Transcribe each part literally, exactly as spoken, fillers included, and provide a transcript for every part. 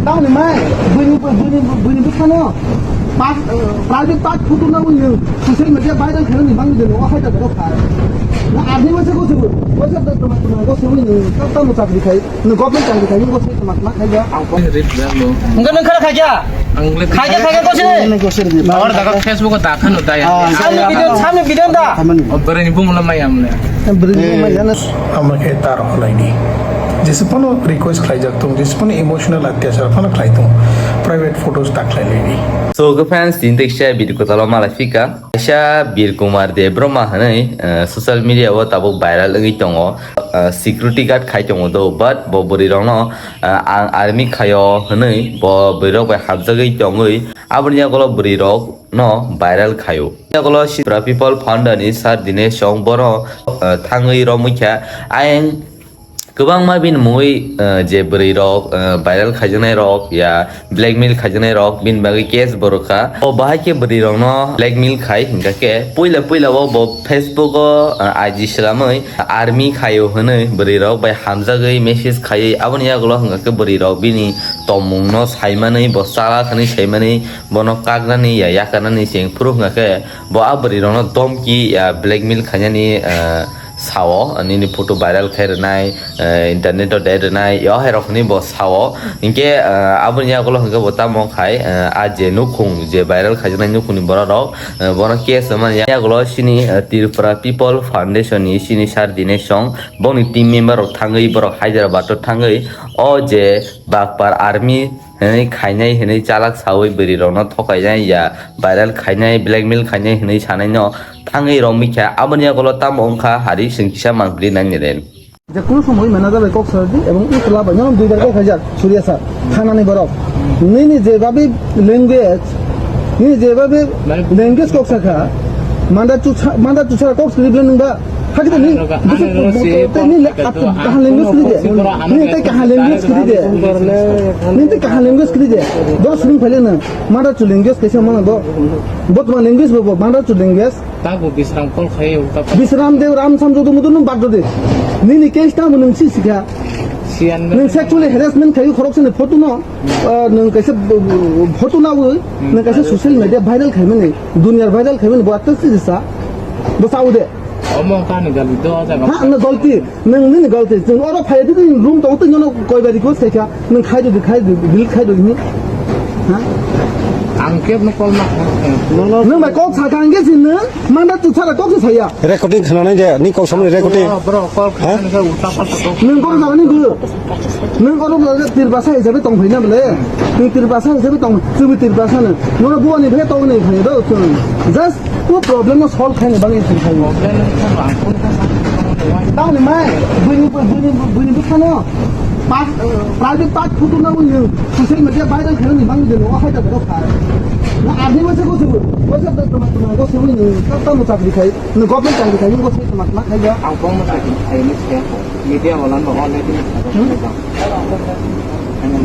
Tamoni mai, buini, buini, buini bwsano pas-, private part photo na ui nwng social media viral khainani bangwi de nogo hai da borok khai. Na arni waisa ko subu, waisa da tuma tuma ko subu nwng ta ta mo chakri khai, nwng government chakri khai, nwng ko sai tuma tuma khai da. Ang ko rit da lo. Nwng nwng khara khai kya? Ang le khai kya, khai kya ko sini? Nwng ko sini. Awar da ka Facebook ko da khan da ya. Samni video, samni video da. Obere ni bumula mai amle. Obere ni bumula mai ya na. Amake tar holai ni. Jese pono request khlaijak tong, jese pono emotional atyachar pono khlai tong, private photos ta khlai lai di. So, okay friends, tini teksa video kotalo malai fika. Kaisa Bir Kumar Debbarma hwnwi, eh, social media o tabuk viral wngwi tongo. Eh, security guard khai tongo do, but bo bwrwi rokno, eh, ang army khaio hwnwi bo bwrwi rok bai hamjagwi tongwi aboni yagulo bwrwi rok no viral khaio. Yagulo Sipra People Fund ni sir Dinesh Chong bono, eh, thangwi romwi kha. Ayang kwbangma bini mungwi, eh, je bwrwi rok, eh, viral khaijaknai rok ya blackmail khaijaknai rok bini bagwi case bo rwkha. O bahai khe bwrwi rokno blackmail khai hingkha khe puila puila o bo Facebook o, eh, I G swlamwi army khaio hwnwi bwrwi rok bai hamjagwi message khaiwi aboni yagulo hingkha khe bwrwi rok bini tongmung no saimani bo chalak hwnwi saimani bono kaknani ya yakarnani cheng phuru hingkha khe bo a bwrwi rokno domki ya blackmail khainani, eh, sao, nini photo viral khai rwnai, eh, internet o dai rwnai, yo hai rok hwnwi bo sao. Hinkhe, eh, aboni yagulo hinkhe bo tamo khai, eh, a je nukhung, je viral khaijaknai nukhungni borok rok, eh, bono case mani yagulo chini, eh, Tripura People Foundation ni chini sir Dinesh Chong, boni team member rok thangwi borok Hyderabad o thangwi o je Bagpar army hwnwi khainai hwnwi chalak saui bwrwi rokno thokainai ya viral khainai, blackmail khainai hwnwi sanai no thangwi romwi kha. Aboni yagulo tamo wngkha hari chwng kisa mangpili nai ni ren. Je kuno somoi manager bai kok sardi ebong utla bai nono duibar kok hajar suriya sir thanani borok nini je babi language, nini je babi language kok sakha manda chusa manda chusa kok sri blen nungba. Hakhe ni, ni le ap kaha language kri de. Ni te kaha language kri de. Ni te kaha language kri de. Do sring phale na. Mada chu language kaisa mana do. Botma language bo, bo mada chu language. Tago Bisram call khai ulta. Bisram Dev Ram Sam jodo mudo nung bad de. Ni ni case ta nung si sikha. Sian. Nung sexually harassment khai khorok sene photo no. Ah, nung kaisa photo na ui. Nung kaisa social media viral khai mani. Dunia viral khai mani. Bo atta si sa. Bo sa ude. Omo kani gali do jaga. Ha, na galti. Nung nini galti. Nung oro phai di room to tong no koi bari ko sai kha. Nung khai di khai di delete khai di ni. Ha? Ang kep no call ma. Nung bai kok sa kang ge sin nung. Manda tu sara kok sa ya. Recording khna nai de. Ni kok samni recording. Bro, bro, call khna nai ulta palta kok. Nung kok sa ni bu. Nung oro Tirpasa hisabe tong phai na bole. Nung Tirpasa hisabe tong. Chubi Tirpasa no. Nono buani bhe tong ni phai do. Just O problem no solve khaini bagwi tong khaio. Problem no solve ang phone kha sa. Tamoni mai, buini, buini, buini bwkhano pa-, private part photo na ui nwng social media viral khaini bagwi de no hai da bero kha. Na arni masa ko subu, masa da tuma tuma ko subu nwng ta ta mo chakri khai, nwng government chakri khai, nwng ko sai tuma tuma khai ya. Ang kong mo chakri khai ni se, media wala no already. Hmm?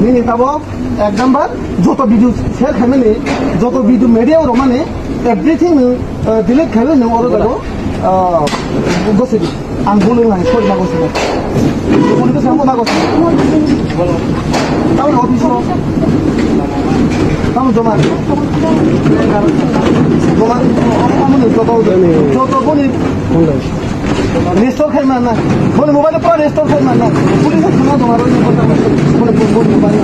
Nini tabok ek number joto video share khaimani, joto video media o romani, everything nwng, uh, delete khaiwi nwng oro jago, uh, gosidi. Ang bulu nang soi ma gosidi. Bulu ko samo ma gosidi. Tamo office o. Tamo joma. Joma. Tamo ni joto, joto boni. Restore khai man na. Boni mobile pura restore khai man na. Police thana dong aro ni kota. Boni boni mobile.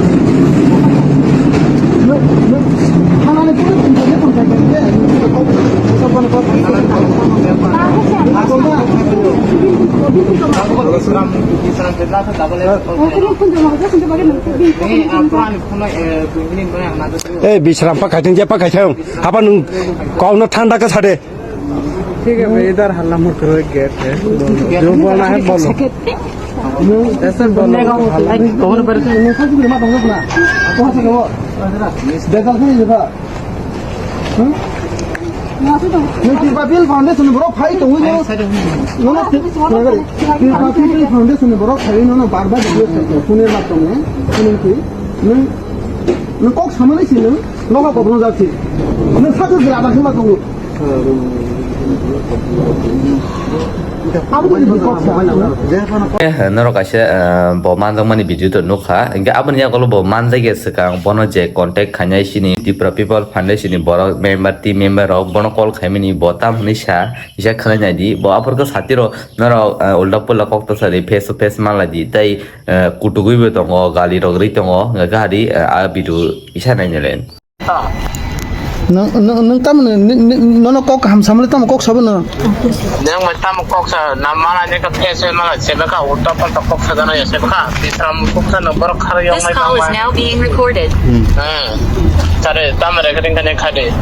No, no. Thana ni police ni kota khai. Sa boni kota. Ako ba. Ako ba. Ei, Bisram pa kaiting je pa kaiting. Apa nung kau no thanda ka sade. ठीक है भाई, इधर हल्ला मत करो, एक गेट है, बोलो। जो बोलना है, बोलो। ऐसे बोलो, हल्ला नहीं। कौन पर? Nwng Tripura People Foundation ni borok phai tongwi no. Nwng Tripura People Foundation ni borok phai no, no bar bar video khai tong. Phone ni mat tong, phone ni. Nwng, nwng kok samani si nwng, noka kok no jak si. Nwng sakhe jela da hima tongo. Eh, norok kaisa, eh, bo manjakmani video to nukha. Hinkhe aboni yagulo bo manjakya swkang, bono je contact khainai sini Tipra People Foundation ni borok member, team member rok bono call khaimani, bo tam hwnwi sa, kisa khwlai naidi. Bo aphuru khe satiro norok, eh, ulta pulta kok ta sadi, face to face manlaidi. Tai, eh, kutugwi bo tongo, gali rok rwi tongo, hinkhe hadi, eh, a video kisa nainailen. Nwng, nwng, nwng tamo no, ni, ni, nono kok kaham samle tamo kok sabo no? Nwng bai tamo kok sa, na mala ni ka face mala sebe ka, ulta palta kok sa dana ya sebe ka, Bisram kok sa no borok kharo yong mai bang bai. This call is now being recorded. Hmm. Tare tamo recording kane khade.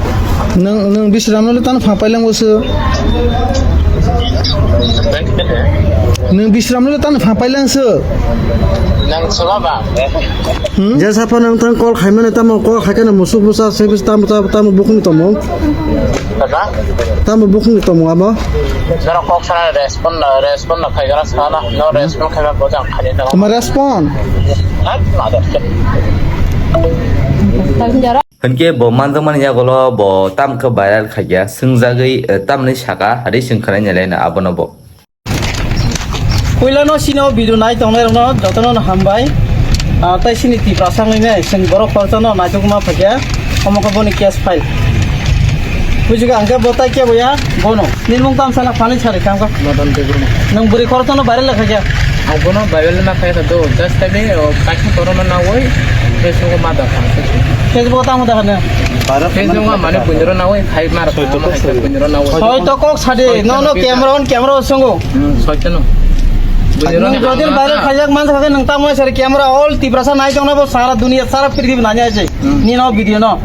Nwng, nwng Bisram no tamo pha pailang bosu. Nwng Bisram no tamo pha pailang su. Nwng soba ba. Hmm? Jesa phano nwng tang call khaimani tamo call khaikhe no musuk busa se bis tamo tamo tamo bukhung ni tamo. Kata? Tamo bukhung ni tamo abo. Jara kok sana respond na respond na khaigara sana no respond khaiba bojang khani tamo. Tamo respond. Hat mother. Hinkhe bo manjakmani yagulo bo tamkhe viral khaikya, swngjagwi, eh, tamni saka, hadi swng khwlai nailai no abono bo. Puilano sini o video nai tongnai rokno jotono no hambai. Ah, tai sini Tiprasa wngwi nai, chwng borok khoroksa no naituk ma phaikya, omo khe boni case file. Bujigo ang khe bo tai kebo ya, bono. Nini mung tamo sana phani sari kha wngkha. Madan Debbarma. Nwng bwrwi khoroksa no viral khaikya? Ang bono viral ma khaikha do, just khaide, o, kaisa corona nawi, Facebook o ma da kha. Facebook o tamo da kha nw? Facebook o mane buiniro nawi khai mar kha, buiniro nawi. Soi to kok sadi, no, no, camera on, camera on songo. Hmm, soi to no. Nwng jodi viral khaijak mansa kha nwng tamo sari camera all Tiprasa nai tongna bo sara duniya, sara prithibi nai nai se. Hmm. Nini o video no.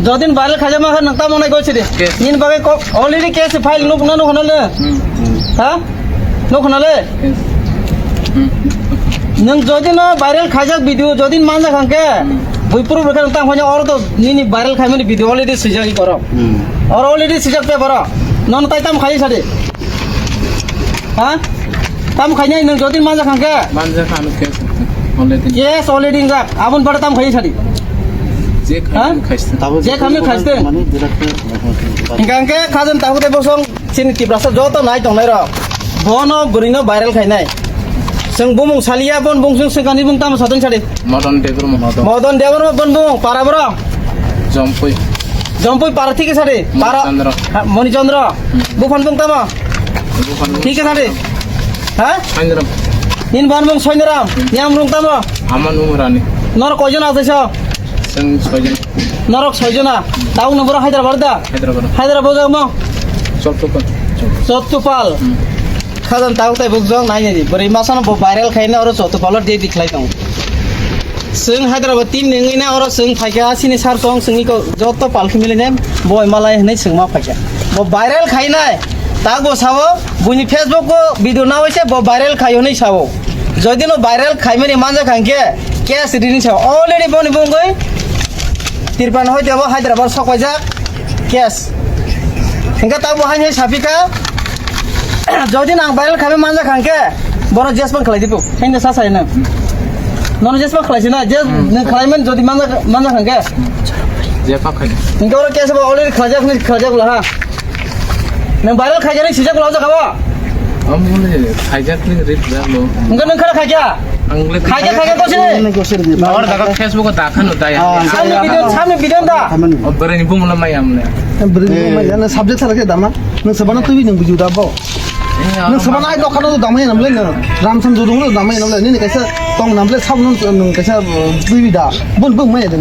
Jodi viral khaijak mansa nwng tamo nai goi sidi. Yes. Nini bagwi kok already case file nuk nanu khonale. Hmm. Ha? Nuk khonale. Yes. Hmm. Nwng jodi no viral khaijak video jodi mansa khangke. Hmm. Bui puru bwkha nwng tamo oro to nini viral khaimani video already swijak i koro. Hmm. Oro already swijak te boro. Nono tai tamo khai sadi. Ha? Tamo khainai nwng jodi manja khangkhe? Manja khano case already. Case already wngkha. Aboni pore tamo khai sadi. Je ha? Khaini khaiste. Je khaini khaiste. Mane direct. Hingkha hingkhe khajan tahu de bosong sini Tiprasa joto nai tongnai rok. Bono bwrwino viral khainai. Chwng bumung saliya bon bung chwng swkani bung tamo satong sadi. Modon Debbarma. Modon Debbarma bon bung para boro. Jompui. Jompui para thik sadi. Para. Manichandra. Ha, Manichandra. Hmm. Buphan bung tamo. Buphan bung. Thik sadi. Ha? Soinram. Nin ban bung Soinram. Hmm. Niam rung tamo. Aman bung Rani. Nor koijon asaiso? Chwng soijon. Norok soijona. Taung number Hyderabad da? Hyderabad. Hyderabad mo? Chottupal. Chottupal. Hmm. Khajan tauk tai bukjong nai nai di. Bwrwi masano bo viral khaina oro Chottupalo de di khlai tong. Chwng Hyderabad team nengwi na oro chwng phaikha sini sar song chwngni ko joto palki mili nem boi malai hwnwi chwng ma phaikha. Bo viral khainai tak bo sao buini Facebook o video nawi se bo viral khai hwnwi sao. Jodi no viral khaimani manja khangkhe case rini sao already boni bungwi Tirpan hoi debo Hyderabad sok paijak. Case. Hingke tabo hai hai sapika. Jodi nang viral khabe manja khangke. Bono jespan khlai dipu. Hingke sa sai nang. Nono jespan khlai sina. Je nang khlai men jodi manja manja khangke. Jepa khai. Hingke oro case bo already khlajak ni khlajak la ha. Nang viral khaijak ni sijak la jaka ba. Amule khaijak ni rip jalo. Hingke nang khara khaja. Ang le khaja khaja ko sini. Nang ko sini. Or daga Facebook o dakha no daya. Ah, samni video, samni video da. Bwrwini bumula mai amne. Bwrwini bumula mai na subject sara ke dama. Nang sabana tu bi nang buju da bo. Nang sabana ai dokha no dama ya namle na. Ramsan jodong no dama ya namle. Nini kaisa tong namle sab nang kaisa tu bi da. Bun bun mai da.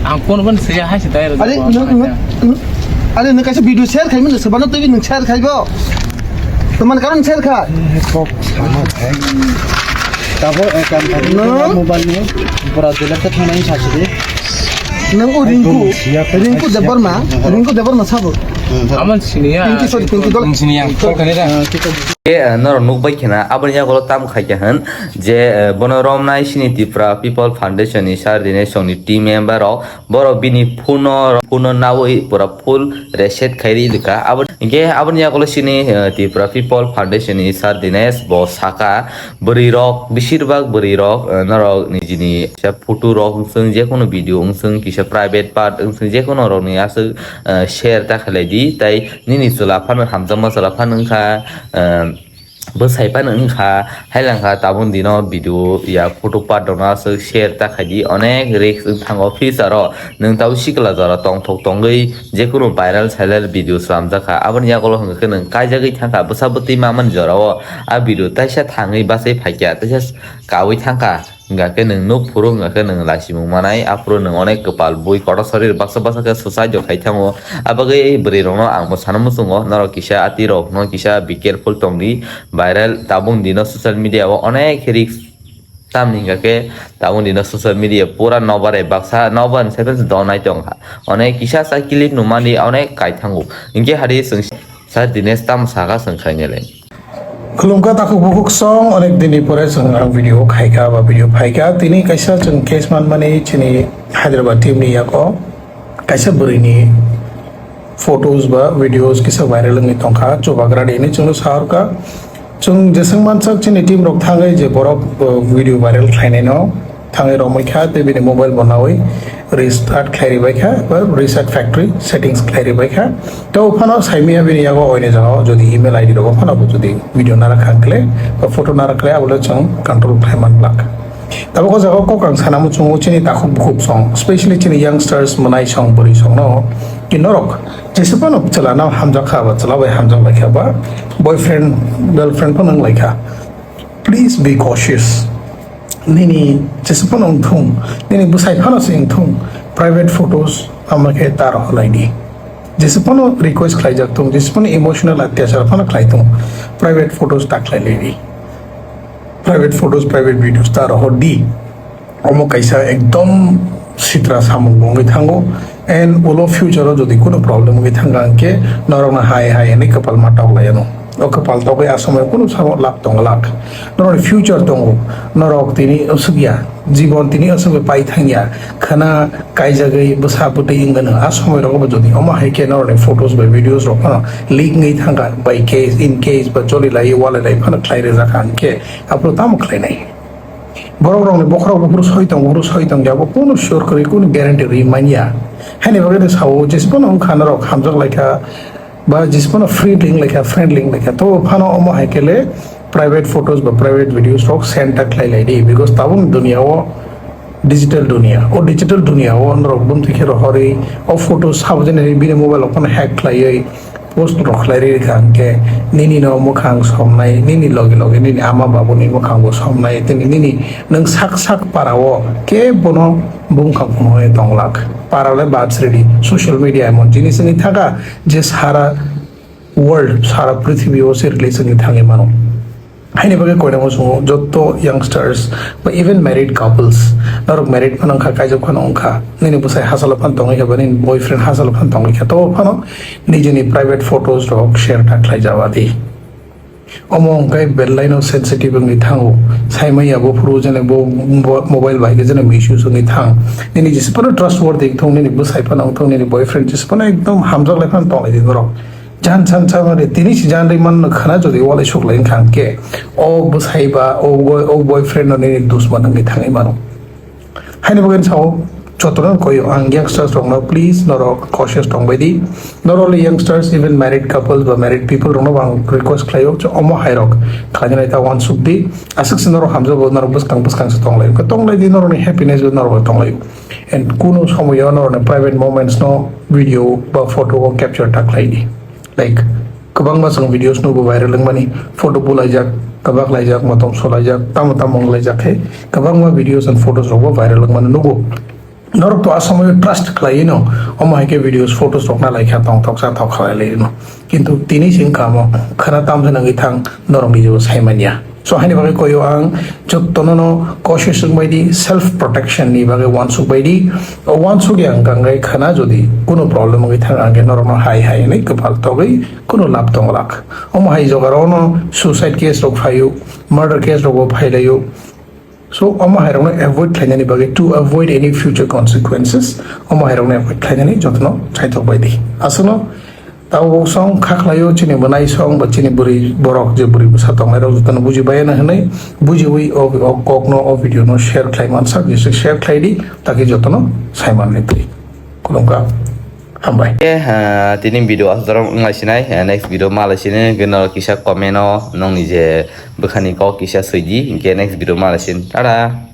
Ang kon bun siya hai sitai. Are nang, are nang kaisa video share khai mene sabana tu bi nang share khai bo. Teman karon share kha. Kok sama khai. Tabo ekam tabo mobile ni pura delete khe thangnai sachide. Nang o Rinku, Rinku Debbarma, Rinku Debbarma sabo. Aman siniya. Pinky, sorry, Pinky dol. Siniya. Kok kani da? Ke, eh, norok nukbai khena aboni yagulo tam khai khe hwn je, eh, bono romnai sini Tipra People Foundation ni sar dinai songni team member rok. Borok bini phone-o, phone-o nawi pura full reset khai ri rwkha. Abo, hinkhe aboni yagulo sini, eh, Tripura People Foundation ni Sir Dinesh bo saka, bwrwi rok, besir bak bwrwi rok, eh, norok nijini kisa photo rok wng swng, jekono video wng swng, kisa private part wng swng, jekono rokni aswk, eh, share ta khlai di, tai nini chwla phano hamjakma chwla phano wngkha, eh, Bwsai phano wngkha, hailangkha tabuk dino video ya photo part rokno aswk share ta khaidi, onek risk wng thango future o. Nwng tabuk sikla jora tongthok tongwi jekunu viral sairal video slamjakha, aboni yagulo hwnkhe nwng kaijagwi thangkha bwsa bwtwi mamani jorao a video taisa thangwi bachai phaikha, taisa kaui thangkha. Hingkha khe nwng nuk phuru, hingkha khe nwng laisimung manai, aphuru nwng onek kwpal bui kotor sori baksa baksa khe suicide rok khai thango. Abagwi bwrwi rokno ang bo sana muchungo, norok kisa ati rokno kisa be careful tongdi. Viral tabuk dino social media o onek risk, tamni hingkha khe tabuk dino social media pura nobare baksa nobar ni side se donai tongkha. Onek kisa sa clip numani onek kai thango. Hinkhe hari chwng sa Dinesh tamo saka chwng khainai le. Khulumkha takhuk bukhuk song, onek dini pore chwng ang video khaikha ba video phaikha. Tini kaisa chwng case manmani chini Hyderabad team ni yago kaisa bwrwini photos ba videos kisa viral wngwi tongkha, chubagra hinwi chwngno saharkha. Chwng jeswng mansak chini team rok thangwi je borok, uh, video viral khlainaino thangwi romwi kha, tei bini mobile bo nawi restart khlai ribai kha, ba reset factory settings khlai ribai kha. Tei o phano saimaya bini yago oini jagao jodi email I D rogo phano bo jodi video nara kha kle ba photo nara kle, abo le chwng control khlai man glak. Tabuk o jaga kok ang sana muchungo chini takhuk bukhuk song, specially chini youngsters, mwnai song, bwrwi song no, ki norok jesa phano chwla no hamjak kha ba chwla bai hamjak lai kha ba boyfriend, girlfriend phano wng lai kha. Please be cautious. Nini jesa phano wng thung, nini bwsai phano se wng thung, private photos ama khe ta rohor lai di. Jesa phano request khlai jak thung, jesa phano emotional atyachar phano khlai thung, private photos ta khlai lai di. Private photos, private videos ta rohor di. Omo kaisa ekdom sitra samung wngwi thango, and ulo future o jodi kuno problem wngwi thangkha hwnkhe norokno hai hai hwnwi kwpal ma tok lai ano. O kwpal tokwi a somoyo kuno samo lab tongo lak. Norokni future tongo, norok tini aswk ya, jibon tini aswk pai thangya, khana kaijagwi bwsa bwtwi wngano. A somoi rogo bo jodi omo hai khe norokni photos bai videos rok phano leak wngwi thangkha, by case, in case ba choli lai, walai lai phano khlai rwjak kha hwnkhe, aphuru tamo khlainai? Borok rokni bokhorok buphuru soi tongo, buphuru soi tongya, bo kunu sure kwrwi, kunu guarantee rwi manya. Haini bagwi de sao, jesi phano wngkha norok hamjak lai kha, ba jesi phano friendly wng lai kha, friendly wng lai kha, to phano omo hai khe le private photos ba private videos rok send ta khlai lai di, because tabuk dunia o digital dunia, o digital dunia o norok bumtwi khe rohorwi o photos sabo jani bini mobile rok phano hack khlaiwi post rok khlai rikha hwnkhe nini no mwkhang somnai, nini loge loge nini ama babuni mwkhang bo somnai, tini nini nwng sak sak para o kebo no bumkhang phunuknai tonglak. Para le bad sredi, social media emon jinis wngwi thangkha je sara world, sara prithibi o se relation wngwi thangwi mano. Haini bagwi koinamo chwngo joto youngsters ba even married couples, norok married phano wngkha, kaijak phano wngkha, nini bwsai hachalo phano tongwi kha ba nini boyfriend hachalo phano tongwi kha, to phano nijini private photos rok share ta khlai jawa di. Omo wngkha belai no sensitive wngwi thango, saimanya buphuru jene bo, bo mobile bai khe jene misuse wngwi thang, nini jese phano trustworthy wngthong, nini bwsai phano wngthong, nini boyfriend jese phano ekdom hamjak lai phano tonglai di norok. Jan san san re tini si jan ri man khana jodi walai suk lai kha hwnkhe o bwsai ba o boy-, o boyfriend no nini dusman wngwi thangwi mano. Haini bagwi sao jotono koyo ang youngsters rokno please norok cautious tongbai di. Not only youngsters, even married couples ba married people rokno bo ang request khlaio je omo hai rok khlainai ta wansuk di. Aswk se norok hamjago, norok bwskang bwskang se tonglai. Tonglai di, norokni happiness bo norok tonglai. And kunu somoyo norokni private moments no video ba photo o capture ta khlai di. Like, kwbangma chwng videos nugo viral wngmani, photo bulaijak, kwbak laijak, motom solaijak, tamo tamo wnglaijak khe kwbangma videos and photos rokbo viral wngmani nugo. Norok to a somoyo trust khlaiwi no, omo hai khe videos, photos rok na lai kha tongthok cha thok khlai lai no. Kintu tini se wngkha omo, khwna tamjani wngwi thang, norok nijebo sai manya. So, haini bagwi koyo ang jotono no cautious wngbai di, self protection ni bagwi wansuk bai di. O wansuk ya wngkha wngkha khwna jodi kuno problem wngwi thang, ang khe norokno hai hai hwnwi kwpal togwi kuno lab tong glak. Omo hai jogaro no suicide case rok phaio, murder case rok bo phailaio. So, omo hai rokno avoid khlainani bagwi, to avoid any future consequences, omo hai rokno avoid khlainani jotono chaithok bai di. Aswkno Tabuk song kha khlaio, chini bwnai song ba chini bwrwi borok je bwrwi bwsa tongnai rok jotono buji bai na hwnwi bujiwi o, o kokno, o video no share khlai mansak, jesa share khlai di, taki jotono sai manwi twi. Khulumkha. Hambai. Ke, ah, tini video asdorong wnglai sinai, ah, next video malai sini, geno kisa comment o nongni je bwkhani kok kisa soidi, ke next video malai sin. Tada!